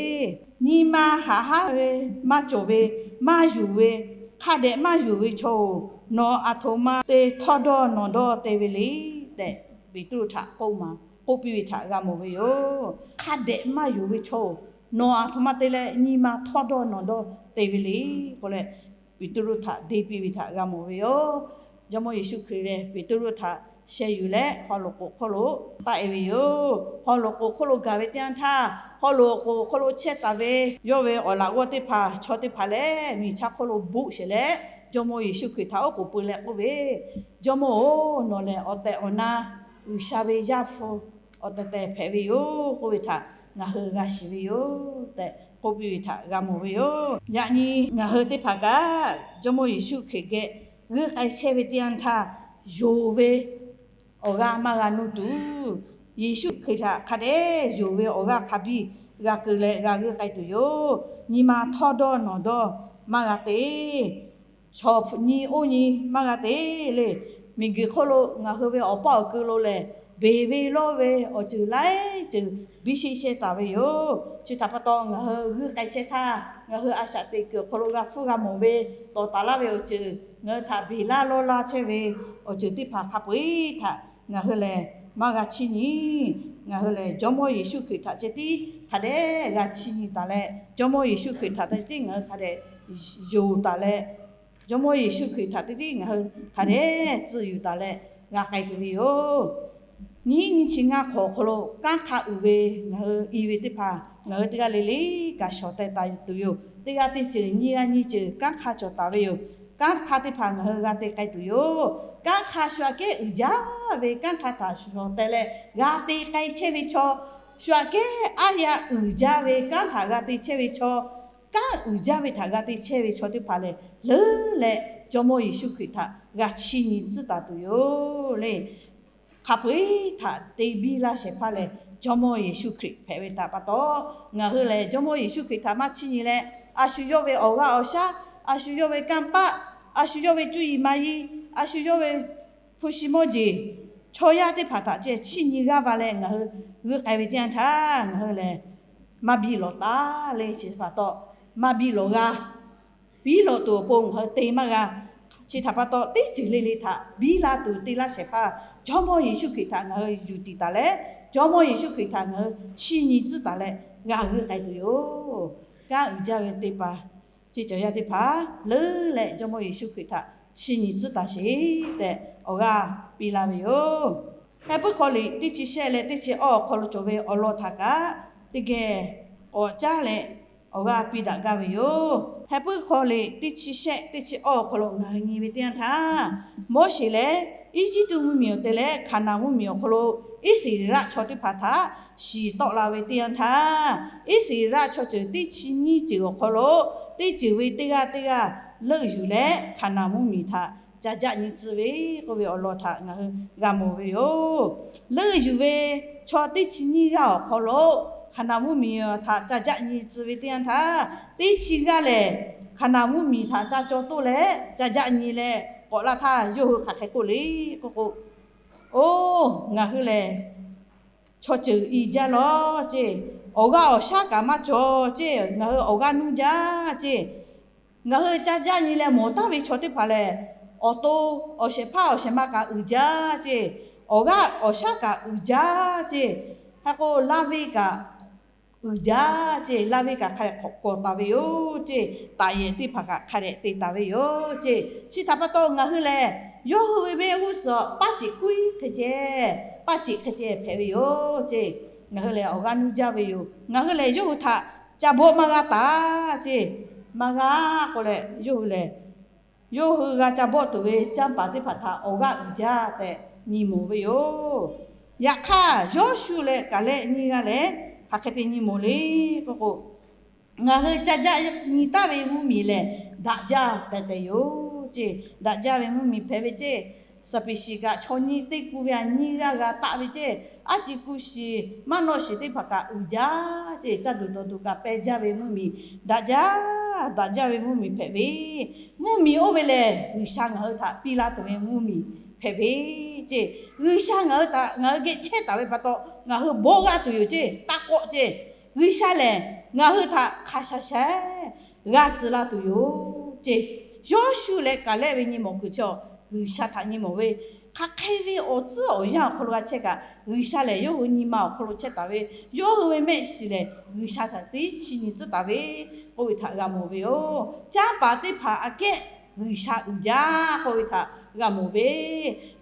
Nyi ma haꞈ haˉ ve, maˇ cawˬ ve, maˇ yonˍ ve, hk'a dehꞈ maˇ yonˍ ve chaw-oˬ, nawˬ aˬ htoꞈ ma te htawˇ dawˇ nawˬ dawˇ te ve le tehꞈ, Peˍtruˆ htaꞈ k'oˆ ma, k'oˆ piˇ ve htaꞈ g'a mawˬ ve yoˬ. Hk'a dehꞈ maˇ yonˍ ve chaw-oˬ, nawˬ aˬ htoꞈ ma te leh nyi ma htawˇ dawˇ nawˬ dawˇ te ve le k'oˆ leh, Peˍtruˆ htaꞈ deˇ piˇ ve htaꞈ g'a mawˬ ve yoˬ. Jawˇmawˇ Yeˍsuˆ Hkriꞈ lehˬ Peˍtruˆ htaꞈ sheh yuˬ leh haw loꞈ k'oˍ hk'oˆ lo taˆ e ve yoˬ. Haw loꞈ k'oˍ hk'oˆ lo gaˬ ve teˇ yanˇ htaˇ, haw loꞈ k'oˍ hk'oˆ lo chehˇ taˍ ve yawˇ ve awˬ laꞈ g'awˇ teˇ hpaˍ, chaw teˇ hpaˍ lehˬ miˬ chaˇ hk'oˆ lo boˆ sheˍ leh, Jawˇmawˇ Yeˍsuˆ Hkriꞈ htaꞈ oˉ k'oˍ peu leh k'oˆ ve, Jawˇmawˇ-oˬ, nawˬ lehˬ awˬ tehˬ awˬ na G'uiˬsha ve Yaˇ hpu awˬ tehˬ tehˬ hpehꞈ ve yoˬ k'oˆ ve htaꞈ ngaˬ hui g'a shiˍ ve yoˬ tehꞈ k'oˆ piˇ ve htaꞈ g'a mawˬ ve yoˬ. Yaꞈ nyi ngaˬ hui teˇ hpaˍ kaꞈ Jawˇmawˇ Yeˍsuˆ Hkriꞈ geh g'uiˇ k'ai chehˇ ve teˇ yanˇ htaˇ, yonˍ ve awˬ g'aˇ maˇ g'a nuˇ tuˬ, Yeˍsuˆ Hkriꞈ htaꞈ hk'a dehꞈ yonˍ ve awˬ g'aˇ hk'a biˇ g'a keu leh g'a g'uiˇ k'ai tuˬ yoˬ. Nyi ma htawˇ dawˇ nawˬ dawˇ maˇ g'a te. Chaw hpu nyi oˇ nyi maˇ g'a te le. Miˬguiˬ hk'oˆ lo ngaˬ hui ve awˬ paˇ awˬ keu lo lehˬ, beˬ ve lawˇ ve awˬ ceuˬ laiˉ ceuˬ biˇ sheˆ shehˇ taˍ ve yoˬ. Chi htaꞈ pa taw, ngaˬ hui g'uiˇ k'ai chehˇ htaˇ, ngaˬ hui a shaꞈ teꞈ kuiˬ awˬ hk'aw lo g'a hpfuhˇ g'a mawˬ ve, tawˍ taˍ laˇ ve awˬ ceuˬ, ngaˬ hui htaꞈ beˬ laˇ lawˇ laˇ chehˇ ve awˬ ceuˬ teˇ hpaˍ hk'a peu-eˬ htaꞈ ngaˬ hui lehˬ maˇ g'a chiˇ nyi. Ngaˬ hui lehˬ Jawˇmawˇ Yeˍsuˆ Hkriꞈ htaꞈ ceh tiˉ hk'a dehꞈ g'a chiˇ nyi taˍ leh, Jawˇmawˇ Yeˍsuˆ Hkriꞈ htaꞈ ceh tiˉ ngaˬ hui hk'a dehꞈ yonˍ taˍ leh, Jawˇmawˇ Yeˍsuˆ Hkriꞈ htaꞈ ceh tiˉ ngaˬ hui hk'a dehꞈ tcuh yuˬ taˍ leh g'a k'ai tuˬ ve yoˬ. Nyiˇ nyiˇ chi ngaˇ hk'awꞈ awˬ hk'aw lo kanˉ hk'a uiˍ ve ngaˬ hui i ve teˇ hpaˍ ngaˬ hui teˇ g'aˇ le le kaꞈ shawˍ teh taˍ tuˬ yoˬ. Teˇ g'aˇ teˇ ceuˬ nyiˇ g'aˇ nyiˇ ceuˬ kanˉ hk'a cawˬ taˍ ve yoˬ. Kanˉ hk'a teˇ hpaˍ ngaˬ hui g'a te k'ai tuˬ yoˬ. Kanˉ hk'a shu aꞈ kehˉ uiˍ jaˇ ve kanˉ hk'a htaꞈ shawˍ teh leh g'a te k'ai chehˇ ve chaw, shu aꞈ kehˉ aˉ yaˇ uiˍ jaˇ ve kanˉ htaꞈ g'a te chehˇ ve chaw, kanˉ uiˍ jaˇ ve htaꞈ g'a te chehˇ ve chaw teˇ hpaˍ lehˬ, leuˉ leh Jawˇmawˇ Yeˍsuˆ Hkriꞈ htaꞈ g'a chiˇ nyi tcuhˉ taˍ tuˬ yoˬ le. Hk'a peu-eˬ htaꞈ te biˇ laˇ shehˍ hpaˇ lehˬ, Jawˇmawˇ Yeˍsuˆ Hkriꞈ hpehꞈ ve htaꞈ pa taw, ngaˬ hui lehˬ Jawˇmawˇ Yeˍsuˆ Hkriꞈ htaꞈ maˇ chiˇ nyi leh, a shu yawˇ ve awˬ g'aˇ awˬ shaˉ, a shu yawˇ ve kanˇ paˆ, a shu yawˇ ve cuˇ yiˍ maˍ yiˍ, a shu yawˇ ve hpu shi mawˇ jeˬ, chaw yaˇ teˇ hpaˍ htaꞈ ceh chiˇ nyi g'aˇ va leh ngaˬ hui g'uiˇ k'ai ve teˇ yanˇ htaˇ, ngaˬ hui lehˬ maˇ biˇ lawˬ taˍ le. Chi htaꞈ pa taw, maˇ biˇ lawˬ g'a. Biˇ lawˬ tuˬ awˬ pon ngaˬ hui te maˇ g'a. Chi htaꞈ pa taw, teˇ ceuˬ le le htaꞈ biˇ la tuˬ te laˇ shehˍ hpaˇ Jawˇmawˇ Yeˍsuˆ Hkriꞈ htaꞈ ngaˬ hui yuˬ tiˍ taˍ leh, Jawˇmawˇ Yeˍsuˆ Hkriꞈ htaꞈ ngaˬ hui chiˇ nyi tcuhˉ taˍ leh g'a g'uiˇ k'ai tuˬ yoˬ. Kanˉ uiˍ jaˇ ve teˇ hpaˍ, ceˇ cawˬ yaˇ teˇ hpaˍ leuˉ leh Jawˇmawˇ Yeˍsuˆ Hkriꞈ htaꞈ chiˇ nyi tcuhˉ taˍ sheˍ tehꞈ awˬ g'aˇ piˇ laˇ ve yoˬ. Heh puiˉ hk'aw liꞈ teˇ chi shehˆ leh teˇ chi awˇ awˬ hk'aw lo cawˬ ve awˬ lawn htaꞈ kaꞈ teˇ geh k'awꞈ caˉ leh awˬ g'aˇ piˇ daꞈ gaˇ ve yoˬ. Heh puiˉ hk'aw liꞈ teˇ chi shehˆ teˇ chi awˇ awˬ hk'aw lo ngaˬ hui nyi ve teˇ yanˇ htaˇ, Moˉseˍ lehˬ Eˇjiˇtuꞈ mvuhˇmiˬ awˬ te leh Hkaˍnanˍ mvuhˇmiˬ awˬ hk'aw lo Iˉsaˍreˍlaˆ chaw teˇ hpaˍ htaꞈ shiˍ tawˆ la ve teˇ yanˇ htaˇ, Iˉsaˍreˍlaˆ chaw ceuˬ teˇ chi nyiˇ ceuˬ awˬ hk'aw lo teˇ ceuˬ ve teˇ g'aˇ teˇ g'aˇ leuˆ yuˬ leh Hkaˍnanˍ mvuhˇmiˬ htaꞈ ca jaˆ nyi tcuh ve k'oˆ ve awˬ lawn htaꞈ ngaˬ hui g'a mawˬ ve yoˬ. Leuˆ yuˬ ve chaw teˇ chi nyiˇ g'aˇ awˬ hk'aw lo Hkaˍnanˍ mvuhˇmiˬ htaꞈ ca jaˆ nyi tcuh ve teˇ yanˇ htaˇ, teˇ chi g'aˇ lehˬ Hkaˍnanˍ mvuhˇmiˬ htaꞈ ca caw toˆ leh ca jaˆ nyi leh k'awꞈ laˇ htaˇ, yawˇ hui hk'aˬ hk'e k'oˆ le k'oˆ k'o, Oˇ, ngaˬ hui lehˬ chaw ceuˬ i jaˇ lawˬ ceˇ. Awˬ g'aˇ awˬ shaˉ kaꞈ maˇ cawˬ ceˇ. Ngaˬ hui awˬ g'aˇ nuˇ jaˇ ceˇ. Ngaˬ hui ca jaˇ nyi leh mawˬ taˍ ve chaw teˇ hpaˍ lehˬ, awˬ to awˬ shehˍ hpaˇ awˬ shehˍ ma kaꞈ uiˍ jaˇ ceˇ. Awˬ g'aˇ awˬ shaˉ kaꞈ uiˍ jaˇ ceˇ. Hk'e k'o, laˇ ve kaꞈ uiˍ jaˇ ceˇ. Laˇ ve kaꞈ hk'a dehꞈ k'awꞈ kawˬ taˍ ve yoˬ ceˇ. Taˍ yehˬ teˇ hpaˍ kaꞈ hk'a dehꞈ te taˍ ve yoˬ ceˇ. Chi htaꞈ pa taw ngaˬ hui lehˬ, yawˇ hui ve mehˆ g'uˇ suhˍ paˇ ceꞈ kuiˉ hk'e ceh, paˇ ceꞈ hk'e ceh hpehꞈ ve yoˬ ceˇ. Ngaˬ hui lehˬ awˬ g'aˇ nuˇ jaˇ ve yoˬ. Ngaˬ hui lehˬ yawˇ hui htaꞈ ca bawˆ maˇ g'a taˍ ceˇ. Maˇ g'a k'o leh, yawˇ hui lehˬ yawˇ hui g'a ca bawˆ tuˬ ve canˇ paˍ teˇ hpaˍ htaꞈ awˬ g'aˇ uiˍ jaˇ tehꞈ nyi mawˬ ve yoˬ. Yaꞈ hk'aˇ, Yawˇshuˆ leh Kaˍlehˆ nyiˇ g'aˇ lehˬ hk'aˬ hk'e te nyi mawˬ le k'oˆ k'o, ngaˬ hui ca jaˆ nyi taˍ ve mvuhˇmiˬ lehˬ, daꞈ jaˇ tehꞈ tehꞈ yoˬ ceˇ. Daꞈ jaˇ ve mvuhˇmiˬ hpehꞈ ve ceˇ. Saˍpiˍ shiˍ kaꞈ chaw nyiˇ teˇ ku ve a nyiˇ g'aˇ g'a taˆ ve ceˇ. Aˉ ci ku shiˍ maˇ nawˆ shiˍ teˇ hpaˍ kaꞈ uiˍ jaˇ ceˇ. Caˇ duˬ dawˬ duˬ kaꞈ pehˇ jaˇ ve mvuhˇmiˬ, daꞈ jaˇ, daꞈ jaˇ ve mvuhˇmiˬ hpehꞈ ve, mvuhˇmiˬ oˇ ve lehˬ G'uiˬsha ngaˬ hui htaꞈ piˇ laˇ tuˬ ve mvuhˇmiˬ hpehꞈ ve ceˇ. G'uiˬsha ngaˬ hui htaꞈ ngaˬ hui geh chehˇ taˍ ve pa taw, ngaˬ hui bawˆ g'aˇ tuˬ yoˬ ceˇ. Taˇ kawˆ ceˇ. G'uiˬsha lehˬ ngaˬ hui htaꞈ hk'a sha sha g'a tcuh laˇ tuˬ yoˬ ceˇ. Yawˇshuˆ leh Kaˍlehˆ ve nyi mawˬ kuiˬ chaw, G'uiˬsha htaꞈ nyi mawˬ ve, hk'aˬ hk'e ve awˬ tcuhˉ awˬ yanˇ awˬ hk'aw lo g'a chehˇ kaꞈ, G'uiˬsha lehˬ yawˇ hui nyi ma awˬ hk'aw lo chehˇ taˍ ve, yawˇ hui ve mehˆ shiˍ lehˬ G'uiˬsha htaꞈ teˇ chi nyi tcuhˉ taˍ ve k'oˆ ve htaꞈ g'a mawˬ ve yoˬ. Canˇ paˍ teˇ hpaˍ aꞈ kehˉ G'uiˬsha uiˍ jaˇ k'oˆ ve htaꞈ g'a mawˬ ve,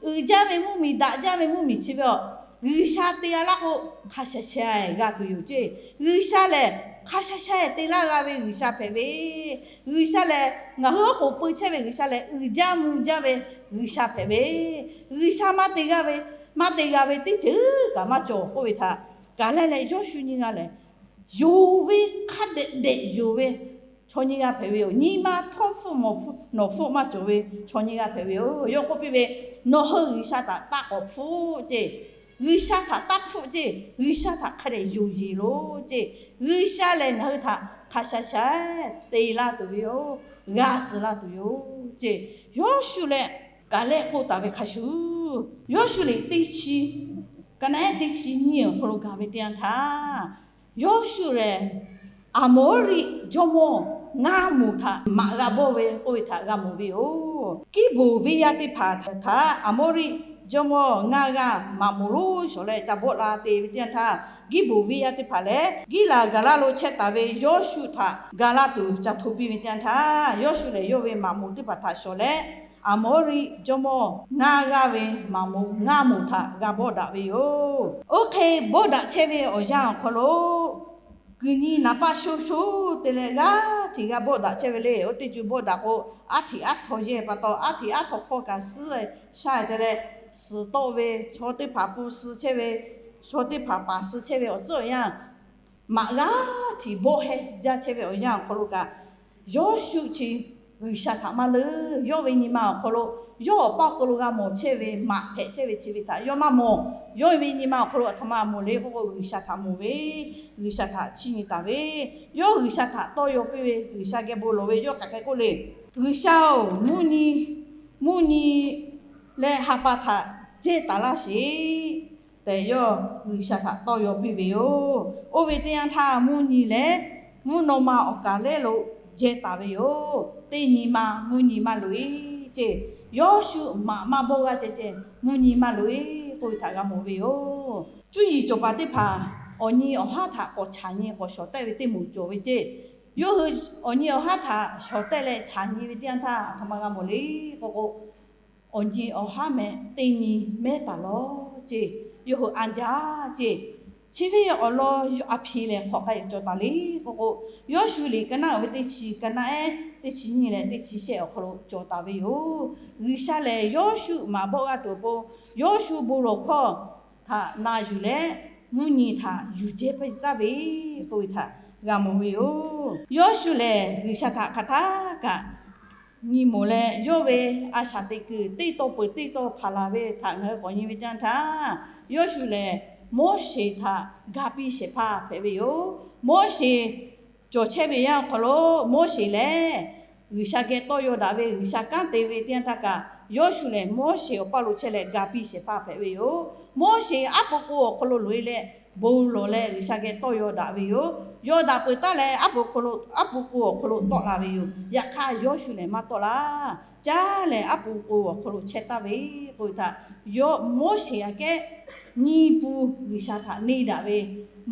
uiˍ jaˇ ve mvuhˇmiˬ, daꞈ jaˇ ve mvuhˇmiˬ chi ve a, G'uiˬsha te g'a laˇ k'o, hk'a sha sha g'a tuˬ yoˬ ceˇ. G'uiˬsha lehˬ hk'a sha sha te laˇ g'a ve G'uiˬsha hpehꞈ ve, G'uiˬsha lehˬ ngaˬ hui oˉ k'oˍ pui chehˇ ve G'uiˬsha lehˬ uiˍ jaˇ mvuh jaˇ ve G'uiˬsha hpehꞈ ve, G'uiˬsha maˇ te g'a ve, maˇ te g'a ve teˇ ceuˬ kaꞈ maˇ cawˬ k'oˆ ve htaꞈ, Kaˍlehˆ leh Yawˇshuˆ nyiˇ g'aˇ lehˬ, yonˍ ve hk'a dehꞈ dehꞈ yonˍ ve chaw nyiˇ g'aˇ hpehꞈ ve yoˬ. Nyi ma htawˇ hpfuhˆ nawˬ hpfuhˆ maˇ cawˬ ve chaw nyiˇ g'aˇ hpehꞈ ve yoˬ. Yawˇ k'oˆ piˇ ve, Nawˬ hui G'uiˬsha htaꞈ taˇ k'awꞈ hpfuhˆ ceˇ. G'uiˬsha htaꞈ taˇ hpfuhˆ ceˇ. G'uiˬsha htaꞈ hk'a dehꞈ yonˍ yeˬ loˬ ceˇ. G'uiˬsha lehˬ ngaˬ hui htaꞈ hk'a sha sha te laˇ tuˬ ve yoˬ. G'a tcuh laˇ tuˬ yoˬ ceˇ. Yawˇshuˆ leh Kaˍlehˆ k'oˆ taˍ ve hk'a shuˍ, Yawˇshuˆ lehˬ teˇ chi, ka naˆ ehˉ teˇ chi nyiˇ awˬ hk'aw lo gaˬ ve teˇ yanˇ htaˇ, Yawˇshuˆ lehˬ Aˍmoˉriˆ jawˇmawˇ ngaˇ moˍ htaꞈ maꞈ g'a bawˆ ve k'oˆ ve htaꞈ g'a mawˬ ve yoˬ. Giˇbonˍ venˇ yaˇ teˇ hpaˍ htaꞈ Aˍmoˉriˆ jawˇmawˇ ngaˇ g'aˇ maꞈ moˍ lonˉ shawˍ leh ca bawˆ la te ve teˇ yanˇ htaˇ, Giˇbonˍ venˇ yaˇ teˇ hpaˍ lehˬ Giˉlaˍgaˍlaˆ lo chehˇ taˍ ve Yawˇshuˆ htaꞈ ga laˇ tuˬ ca hto piˇ ve teˇ yanˇ htaˇ, Yawˇshuˆ lehˬ yawˇ ve maꞈ moˍ teˇ hpaˍ htaꞈ shawˍ leh, Aˍmoˉriˆ jawˇmawˇ ngaˇ g'aˇ ve maꞈ moˍ ngaˇ moˍ htaꞈ g'a bawˆ daꞈ ve yoˬ. Oˇ hk'e bawˆ daꞈ chehˇ ve awˬ yanˇ awˬ hk'aw lo, kuiˬ nyi naˍ paˆ shoˉ shoˉ te leh g'aˇ hteꞈ g'a bawˆ daꞈ chehˇ ve le. Oˇ teˇ co bawˆ daꞈ k'o, aˉ hteꞈ aˉ htaw yehˇ pa taw, aˉ hteꞈ aˉ htaw hkawˇ kaꞈ suhˉ sha te leh, suhˍ tawˆ ve chaw teˇ hpaˍ pu suh chehˇ ve, chaw teˇ hpaˍ paˍ suh chehˇ ve awˬ tcuhˉ awˬ yanˇ, maꞈ g'aˇ hteꞈ bawˆ heh jaˇ chehˇ ve awˬ yanˇ awˬ hk'aw lo kaꞈ, Yawˇshuˆ chi G'uiˬsha htaꞈ maˇ leuˉ. Yawˇ ve nyi ma awˬ hk'aw lo, yawˇ awˬ paˇ awˬ hk'aw lo g'a mawˬ chehˇ ve maꞈ hpehꞈ chehˇ ve chi ve htaꞈ yawˇ maˇ mawˬ. Yawˇ ve nyi ma awˬ hk'aw lo aˬ htoꞈ ma mawˬ le k'oˆ k'o, G'uiˬsha htaꞈ mawˬ ve, G'uiˬsha htaꞈ chiˇ nyi taˍ ve, yawˇ G'uiˬsha htaꞈ tawˇ yaw piˇ ve, G'uiˬsha geh bon lawˬ ve, yawˇ hk'aˬ hk'e k'oˆ le. G'uiˬsha-oˬ, mvuhˇ nyi, mvuhˇ nyi leh ha pa htaꞈ jehˇ taˍ laˇ sheˍ tehꞈ yawˇ G'uiˬsha htaꞈ tawˇ yaw piˇ ve yoˬ. Oˇ ve teˇ yanˇ htaˇ mvuhˇ nyi leh mvuhˇ naw ma awˬ kaˍ lehˉ lo jehˇ taˍ ve yoˬ. Teˇ nyi ma mvuhˇ nyi maˇ loꞈ-e ceˇ. Yawˇshuˆ maꞈ maˇ bawˆ g'aˇ ceh ceh mvuhˇ nyi maˇ loꞈ-e k'oˆ ve htaꞈ g'a mawˬ ve yoˬ. Cuˇ yiˍ cawˬ paˍ teˇ hpaˍ awˬ nyi awˬ haˉ htaꞈ k'awꞈ chaꞈ nyi k'awꞈ shawˍ tehˆ ve teˇ moˍ cawˬ ve ceˇ. Yawˇ hui awˬ nyi awˬ haˉ htaꞈ shawˍ tehˆ leh chaꞈ nyi ve teˇ yanˇ htaˇ aˬ htoꞈ ma g'a mawˬ le k'oˆ k'o, awˬ nyi awˬ haˉ meh teˇ nyi mehˉ taˍ lawˬ ceˇ. Yawˇ hui anˇ jaˇ ceˇ. Chi ve awˬ lawn a hpiˍ lehˬ hk'awꞈ k'ai cawˬ taˍ le k'oˆ k'o, Yawˇshuˆ liꞈ ka naˆ ve teˇ chi, ka naˆ ehˉ teˇ chi nyiˇ leh teˇ chi shehˆ awˬ hk'aw lo cawˬ taˍ ve yoˬ. G'uiˬsha lehˬ Yawˇshuˆ maꞈ bawˆ g'aˇ tuˬ awˬ pon, Yawˇshuˆ bon lawˬ hkawˇ htaꞈ na yuˬ leh, mvuhˇ nyi htaꞈ yuˬ jehˇ piˇ taˍ ve k'oˆ ve htaꞈ g'a mawˬ ve yoˬ. Yawˇshuˆ lehˬ G'uiˬsha htaꞈ hk'aˬ htaˇ kaꞈ nyi mawˬ leh, yawˇ ve a shaꞈ teꞈ kuiˬ teˇ tawˇ peuˬ teˇ tawˇ hpanˍ laˬ ve htaꞈ ngaˬ hui k'awꞈ nyi ve teˇ yanˇ htaˇ, Yawˇshuˆ lehˬ Moˉseˍ htaꞈ ga piˇ shehˍ hpaˇ hpehꞈ ve yoˬ. Moˉseˍ cawˬ chehˇ ve yanˇ awˬ hk'aw lo Moˉseˍ lehˬ G'uiˬsha geh tawˇ yaw daꞈ ve, G'uiˬsha kanˉ te ve teˇ yanˇ htaˇ kaꞈ, Yawˇshuˆ lehˬ Moˉseˍ awˬ paˇ lo chehˇ leh ga piˇ shehˍ hpaˇ hpehꞈ ve yoˬ. Moˉseˍ aˉ pu k'o awˬ hk'aw lo loꞈ e leh bon lawˬ leh G'uiˬsha geh tawˇ yaw daꞈ ve yoˬ. Yaw daꞈ peuˬ taˉ leh, aˉ pu k'o lo, aˉ pu k'o awˬ hk'aw lo tawˆ la ve yoˬ. Yaꞈ hk'aˇ Yawˇshuˆ lehˬ maˇ tawˆ la. Caˇ lehˬ aˉ pu k'o awˬ hk'aw lo chehˇ taˍ ve k'oˆ ve htaꞈ, Moˉseˍ aꞈ kehˉ nyiˇ pu G'uiˬsha htaꞈ neˇ daꞈ ve,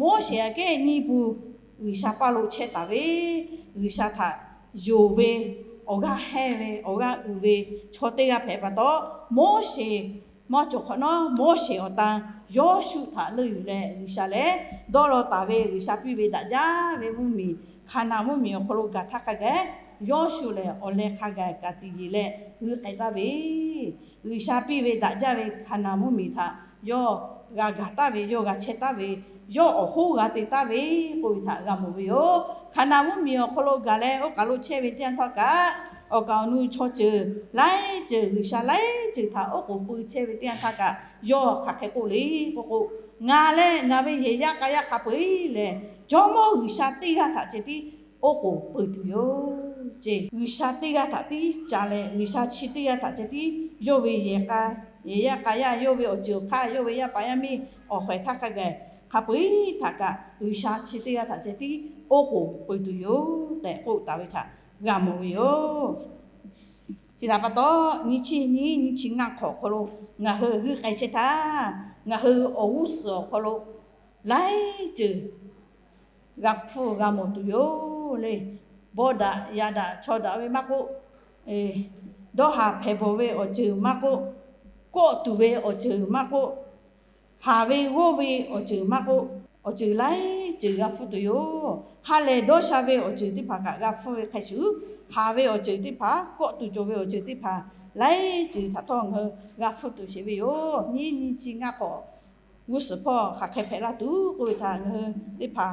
Moˉseˍ aꞈ kehˉ nyiˇ pu G'uiˬsha paˇ lo chehˇ taˍ ve, G'uiˬsha htaꞈ yonˍ ve, awˬ g'aˇ hehnˇ ve, awˬ g'aˇ uiˍ ve chaw teˇ g'aˇ hpehꞈ pa taw, Moˉseˍ maˇ cawˬ hk'awꞈ nawˉ, Moˉseˍ awˬ tan Yawˇshuˆ htaꞈ leuˆ yuˬ leh G'uiˬsha lehˬ dawˇ law taˍ ve, G'uiˬsha piˇ ve daꞈ jaˇ ve mvuhˇmiˬ, Hkaˍnanˍ mvuhˇmiˬ awˬ hk'aw lo gaˬ htaˇ hk'a gaˬ, Yawˇshuˆ lehˬ awˬ leh hk'a gaˬ ka tiꞈ yeˬ leh g'uiˇ k'ai taˍ ve, G'uiˬsha piˇ ve daꞈ jaˇ ve Hkaˍnanˍ mvuhˇmiˬ htaꞈ yawˇ g'a gaˬ taˍ ve, yawˇ g'a chehˇ taˍ ve, yawˇ awˬ hoˉ g'a te taˍ ve k'oˆ ve htaꞈ g'a mawˬ ve yoˬ. Hkaˍnanˍ mvuhˇmiˬ awˬ hk'aw lo gaˬ leh oˇ kaˬ lo chehˇ ve teˇ yanˇ htaˇ kaꞈ, awˬ kaˍ awˬ nu chaw ceuˬ laiˉ ceuˬ, G'uiˬsha laiˉ ceuˬ htaꞈ oˉ k'oˍ pui chehˇ ve teˇ yanˇ htaˇ kaꞈ, yawˇ hk'aˬ hk'e k'oˆ le k'oˆ k'o, Ngaˬ leh ngaˬ ve yehˬ yaˇ k'a yaˇ hk'a peu eˬ lehˬ, Jawˇmawˇ G'uiˬsha teˇ g'aˇ htaꞈ ceh tiˉ oˉ k'oˍ pui tuˬ yoˬ ce. G'uiˬsha teˇ g'aˇ htaꞈ tiˉ ca leh, G'uiˬsha chi teˇ g'aˇ htaꞈ ceh tiˉ yawˇ ve yehˬ k'a, yehˬ yaˇ k'a yaˇ, yawˇ ve awˬ ceuˬ awˬ hk'aˇ, yawˇ ve yaˇ paˍ yaˇ miˇ awˬ hk'aw htaˇ hk'a gaˬ, hk'a peu eˬ htaꞈ kaꞈ G'uiˬsha chi teˇ g'aˇ htaꞈ ceh tiˉ oˉ k'oˍ pui tuˬ yoˬ tehꞈ k'oˆ taˍ ve htaꞈ g'a mawˬ ve yoˬ. Chi htaꞈ pa taw, nyiˇ chi nyiˇ nyiˇ chi ngaˇ hk'awꞈ awˬ hk'aw lo ngaˬ hui g'uiˇ k'ai chehˇ htaˇ, ngaˬ hui awˬ g'uˇ suhˍ awˬ hk'aw lo laiˉ ceuˬ g'a hpfuhˇ g'a mawˬ tuˬ yoˬ le. Bawˇ daꞈ yaꞈ daꞈ chaw daꞈ ve maˇ k'oˆ, dawˇ haˍ hpehꞈ bawˬ ve awˬ ceuˬ maˇ k'oˆ, kawˆ tuˬ ve awˬ ceuˬ maˇ k'oˆ, haˍ ve g'awˇ ve awˬ ceuˬ maˇ k'oˆ, awˬ ceuˬ laiˉ ceuˬ g'a hpfuhˇ tuˬ yoˬ. Ha lehˬ dawˇ sha ve awˬ ceuˬ teˇ hpaˍ kaꞈ g'a hpfuhˇ ve hk'a shuˍ, haˍ ve awˬ ceuˬ teˇ hpaˍ, kawˆ tuˬ cawˬ ve awˬ ceuˬ teˇ hpaˍ laiˉ ceuˬ htaꞈ htawˇ ngaˬ hui g'a hpfuhˇ tuˬ sheˍ ve yoˬ. Nyiˇ nyiˇ chi ngaˇ hk'awꞈ g'uˇ suhˍ hpawˇ hk'aˬ hk'e hpehꞈ laˇ tuˬ k'oˆ ve htaꞈ ngaˬ hui teˇ hpaˍ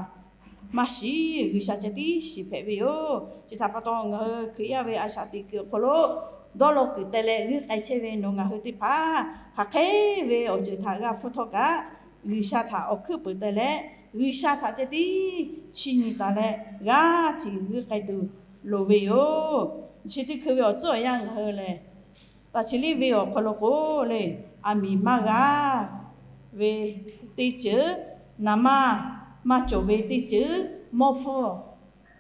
maˇ shiˍ. G'uiˬsha ceh tiˉ shiˍ hpehꞈ ve yoˬ. Chi htaꞈ pa taw, ngaˬ hui Hkriꞈ yaˇ ve a shaꞈ teꞈ kuiˬ awˬ hk'aw lo dawˇ law kuiˬ teh leh g'uiˇ k'ai chehˇ ve nawˬ ngaˬ hui teˇ hpaˍ, hk'aˬ hk'e ve awˬ ceuˬ htaꞈ g'a hpfuhˇ htawˇ kaꞈ, G'uiˬsha htaꞈ awˬ hkuiˉ peuˍ teh leh, G'uiˬsha htaꞈ ceh tiˉ chiˇ nyi taˍ leh g'aˇ htiꞈ g'uiˇ k'ai tuˬ loˍ ve yoˬ. Chi teˇ hkui ve awˬ tcuhˉ awˬ yanˇ ngaˬ hui lehˬ, taˍ chi liˇ ve awˬ hk'aw lo k'o le, aˬ miˍ maˇ g'a ve teˇ ceuˬ, naˍ manˇ maˇ cawˬ ve teˇ ceuˬ, mawˇ hpfuhˇ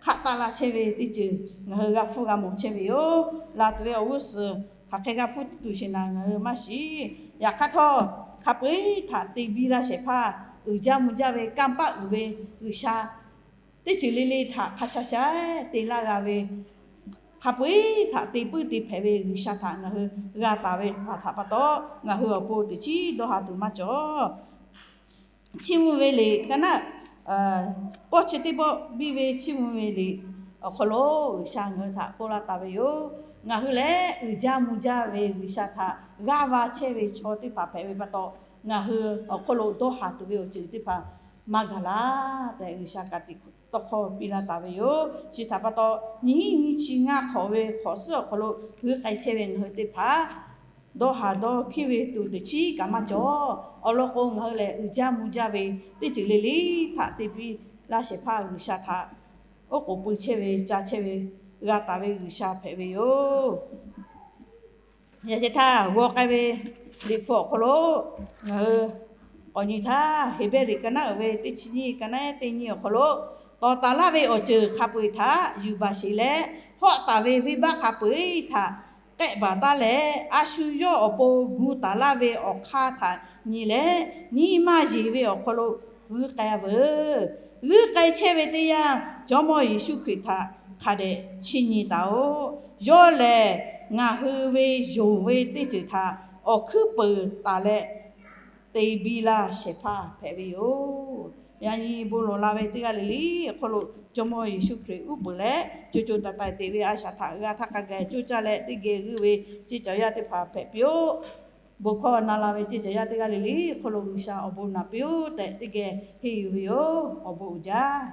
hk'aˆ taˆ laˇ chehˇ ve teˇ ceuˬ ngaˬ hui g'a hpfuhˇ g'a mawˬ chehˇ ve yoˬ. Laˬ tuˬ ve awˬ g'uˇ suhˍ hk'aˬ hk'e g'a hpfuhˇ tuˬ sheˍ naˍ ngaˬ hui maˇ shiˍ. Yaꞈ hk'aˇ htawˇ, hk'a peu eˬ htaꞈ te biˇ laˇ shehˍ hpaˇ, uiˍ jaˇ mvuh jaˇ ve kanˇ paˆ uiˍ ve G'uiˬsha teˇ ceuˬ le le htaꞈ hk'a sha sha te laˇ g'a ve, hk'a peu eˬ htaꞈ te puiˉ te hpehꞈ ve G'uiˬsha htaꞈ ngaˬ hui g'a taˍ ve htaꞈ pa taw, ngaˬ hui awˬ pon teꞈ chiˉ dawˇ haˍ tuˬ maˇ cawˬ. Chiˇ mvuh ve liꞈ ka naˆ, pawˇ chi teˇ pawˆ biˇ ve chiˇ mvuh ve liꞈ awˬ hk'aw lo G'uiˬsha ngaˬ hui htaꞈ k'oˆ laˇ taˍ ve yoˬ. Ngaˬ hui lehˬ uiˍ jaˇ mvuh jaˇ ve G'uiˬsha htaꞈ g'aˇ va chehˇ ve chaw teˇ hpaˍ hpehꞈ ve pa taw, ngaˬ hui awˬ hk'aw lo dawˇ haˍ tuˬ ve awˬ ceuˬ teˇ hpaˍ maˇ gaˬ laˇ tehꞈ, G'uiˬsha ka tiꞈ tawˇ hkawˇ piˇ laˇ taˍ ve yoˬ. Chi htaꞈ pa taw, nyiˇ nyiˇ chi ngaˇ hk'awꞈ ve hk'awꞈ suhˉ awˬ hk'aw lo g'uiˇ k'ai chehˇ ve ngaˬ hui teˇ hpaˍ dawˇ haˍ dawˇ hkiˇ ve tuˬ teꞈ chiˉ kaꞈ maˇ cawˬ. Awˬ lawn k'o, ngaˬ hui lehˬ uiˍ jaˇ mvuh jaˇ ve teˇ ceuˬ le le htaꞈ te piˇ laˇ shehˍ hpaˇ G'uiˬsha htaꞈ oˉ k'oˍ pui chehˇ ve, ca chehˇ ve, g'a taˍ ve G'uiˬsha hpehꞈ ve yoˬ. Yaꞈ sheh htaˇ g'aw k'ai ve liꞈ hpu awˬ hk'aw lo ngaˬ hui k'awꞈ nyi htaˇ, Heˍbrehˇ liꞈ ka naˆ uiˍ ve teˇ chi nyiˇ ka naˆ ehˉ teˇ nyiˇ awˬ hk'aw lo, tawˍ taˍ laˇ ve awˬ ceuˬ hk'a peu eˬ htaꞈ yuˬ baˬ sheˍ leh, hawˆ taˍ ve venˇbaˆ hk'a peu eˬ htaꞈ k'ehˆ baˬ taˉ leh, a shu yawˇ awˬ pon gu taˍ laˇ ve awˬ hk'aˇ htaꞈ nyi leh, nyi ma yeˬ ve awˬ hk'aw lo g'uiˇ k'ai a veuˬ. G'uiˇ k'ai chehˇ ve teˇ yanˇ, Jawˇmawˇ Yeˍsuˆ Hkriꞈ htaꞈ hk'a dehꞈ chiˇ nyi taˍ-oꞈ. Yawˇ lehˬ, ngaˬ hui ve yonˍ ve teˇ ceuˬ htaꞈ awˬ hkuiˉ peuˍ taˍ leh te biˇ laˇ shehˍ hpaˇ hpehꞈ ve yoˬ. Yaꞈ nyi bon lawˬ la ve teˇ g'aˇ le le awˬ hk'aw lo Jawˇmawˇ Yeˍsuˆ Hkriꞈ uˉ peunˍ leh, co co taiˍ taiˍ te ve a shaꞈ htaꞈ g'a htaˇ hk'a gaˬ coˇ caˇ leh teˇ geh g'uiˇ ve ceˇ cawˬ yaˇ teˇ hpaˍ hpehꞈ piˇ-oˆ. Bon hkawˇ na la ve ceˇ cawˬ yaˇ teˇ g'aˇ le le awˬ hk'aw lo G'uiˬsha awˬ bon naꞈ piˇ-oˆ tehꞈ teˇ geh henˇ yuˬ ve yoˬ. Awˬ bon uiˍ jaˇ.